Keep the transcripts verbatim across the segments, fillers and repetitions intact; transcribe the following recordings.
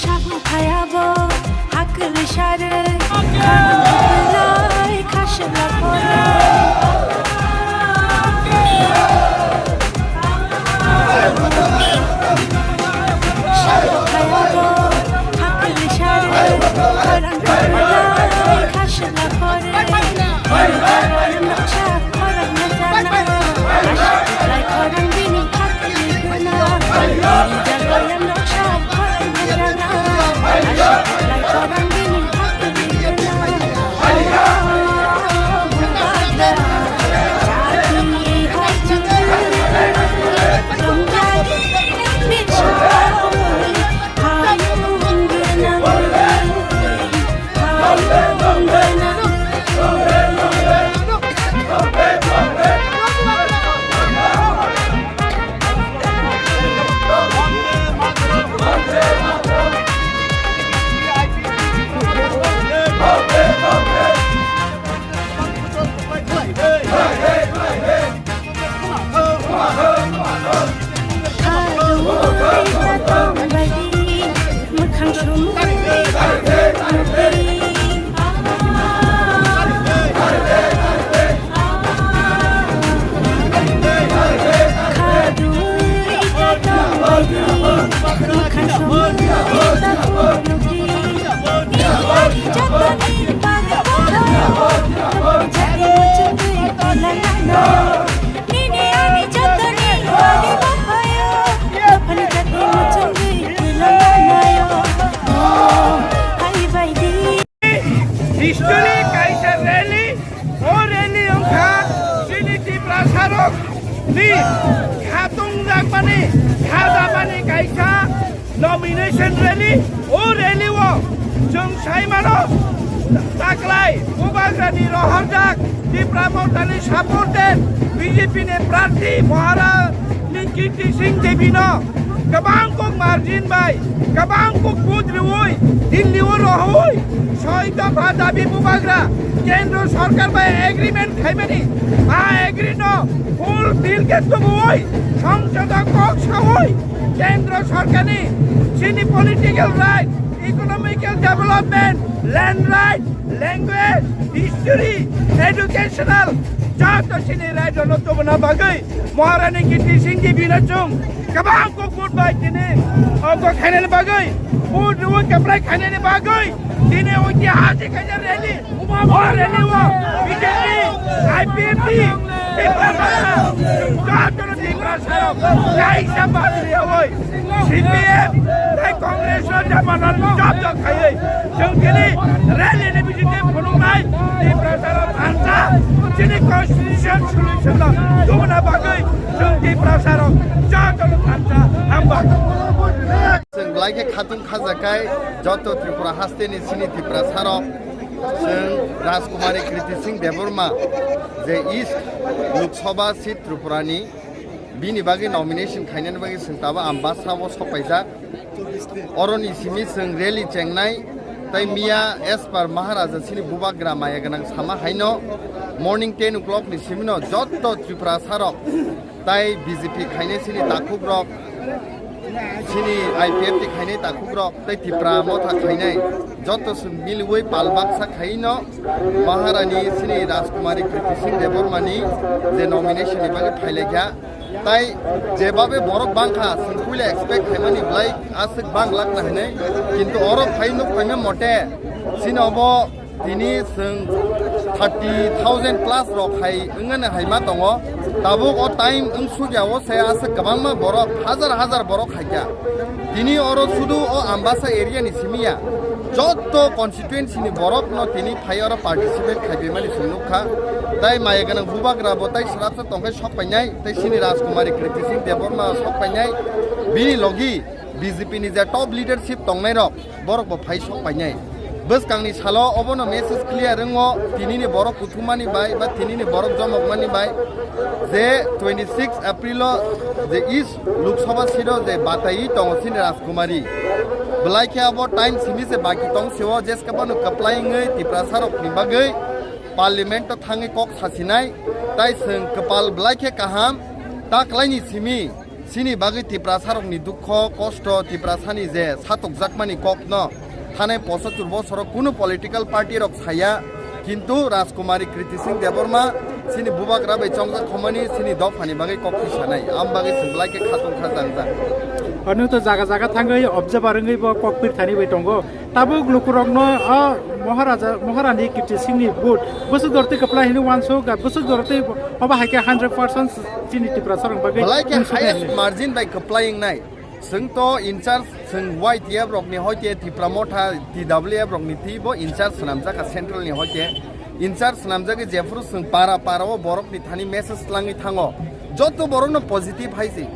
Sabun phayabo hakli sare, khanai khasla pore. Sabun phayabo hakli sare, khanai khasla pore. History kaisa rally, o rally wngkha chini Tiprasarok ni khatung jakmani, kha japani kaisa nomination rally. O rally o chwng sai mano, taklai Bubagrani rohorjak Tipra Mothani supported B J P ni prarthi Maharani Kirti Singh Devi no kwbang kok margin bai, kwbang kok vote rwi Delhi o rohoi soi dopha dabi Bubagra Kendro Sorkar bai agreement khaimani, a agree no fulfill khe tubui Songsodo kok saui Kendro Sorkarni chini political right, economical development, land right, language, history, educational, joto chini right no tubuna bagwi Maharani Kirti Singh Devi no chwng kwbang kok vote bai tini ogo khainani bagwi, vote rwi kwplai khainani bagwi tini oitihasik kaisa rally. O rally o B J P, I P F T, Tiprasa, jotono Tiprasarok kaisa bagri yawi C P M tei Congress o jamanal joto khaiwi chwng tini rally ni bisingtwi phunuknai Tiprasarok thansa chini constitution solution no tubuna bagwi chwng Tiprasarok jotono thansa hamba. Chwng belai khe khatung khajakai joto Tripura hasteni chini Tiprasarok. Chwng Rajkumari Kriti Singh Debbarma je East Lok Sabha seat Tripurani, bini bagwi nomination khainani bagwi chwng tabo Ambasa o sokpaijak. Oroni simi chwng rally chengnai, tei miya as per Maharaja chini Bubagra maya gwnang sama haino morning ten o'clock ni simino joto Tripurasarok tai B J P khainai chini takhukrok, chini I P F T khainai takhukrok, tei Tipra Motha khainai joto se miliwi pal baksa khaino Maharani chini Rajkumari Kriti Singh Debbarmani je nomination ni bagwi phailaikha. Tai jebabe borok bangkha, chwng puila expect khaimani belai aswk bang lakna hinwi, kintu oro phai nuk phaima mote chini obo tini chwng thirty thousand plus rok hai wngmani hai ma tongo. Tabuk o time wngsukya o se aswk kwbangma borok hajar hajar borok khaikha. Tini oro sudu o Ambasa area ni simi ya, Joto constituency ni borok no tini phai oro participate khai phaimani chwng nukha. Tai maya gwnang bubagra bo tai swrapsa tongkhai sok painai, tai chini Rajkumari Kriti Singh Debbarma sok painai. Bini logi B J P ni je top leadership tongnai rok, borok bo phai sok painai. Bwskangni salo obono message clear wngo, tinini borok kuthumani bai ba tinini borok jomokmani bai je twenty six April o je East Lok Sabha seat o je bataiwi tongo chini Rajkumari. Belai khe abo time simi se baki tong sio, jeskhe bono kwplai wngwi Tiprasa rokni bagwi parliament o thangwi kok sasinai, tai chwng kwpal belai khe kaham, ta kwlaini simi chini bagwi Tiprasa rokni dukho, kosto, Tiprasani je satokjakmani kokno thanai pochatur bosoro kunu political party rok saya, kintu Rajkumari Kriti Singh Debbarma chini bubagra bai chongjak khomani chini dophani bagwi kok sanai, am bagwi chwng belai khe khatung kha jangjak. Ano to jaga jaga thangwi observer wngwi bo kok pir thani bai tongo. Tabuk lukurokno o Maharaja, Maharani Kirti Singhni vote bwswk dortwi kwplai hwnwi uansuk, bwswk dortwi obo hai khe hundred percent chini Tiprasarok bagwi belai khe uansuk highest hwnwi margin bai kwplai wngnai. Chwng to in charge, chwng Y T F rokni hoite Tipra Motha T W F rokni twi bo in charge swnamjak kha, central ni hoite in charge swnamjagwi jephuru chwng para para o borokni thani message twlangwi thango. Joto borokno positive hai se.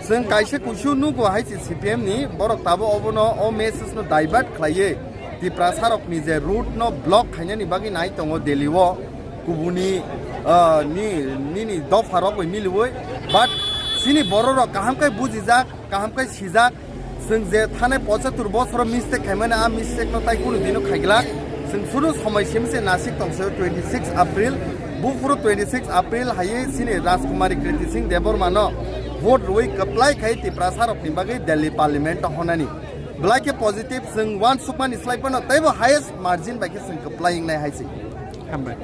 Chwng kaisa kusu nugo hai se C P M ni, borok tabo obono o message no divert khlaiwi Tiprasa rokni je route no block khainani bagwi nai tongo Delhi o kubuni, ah, ni, nini dopha rok bai miliwi, but chini borok rok kaham khe bujijak, kaham khe sijak, chwng je thanai pochatur bosoro mistake khaimani, a mistake no tai kunu dino khaiglak. Chwng suru somoi simi se nasik tongse twenty six April, buphuru twenty six April hai chini Rajkumari Kriti Singh Debbarma no vote rwi kwplai khai Tiprasa rokni bagwi Delhi parliament o honani. Belai khe positive, chwng uansukmani slai phano teibo highest margin bai khe chwng kwplai wngnai hai se. Hambai.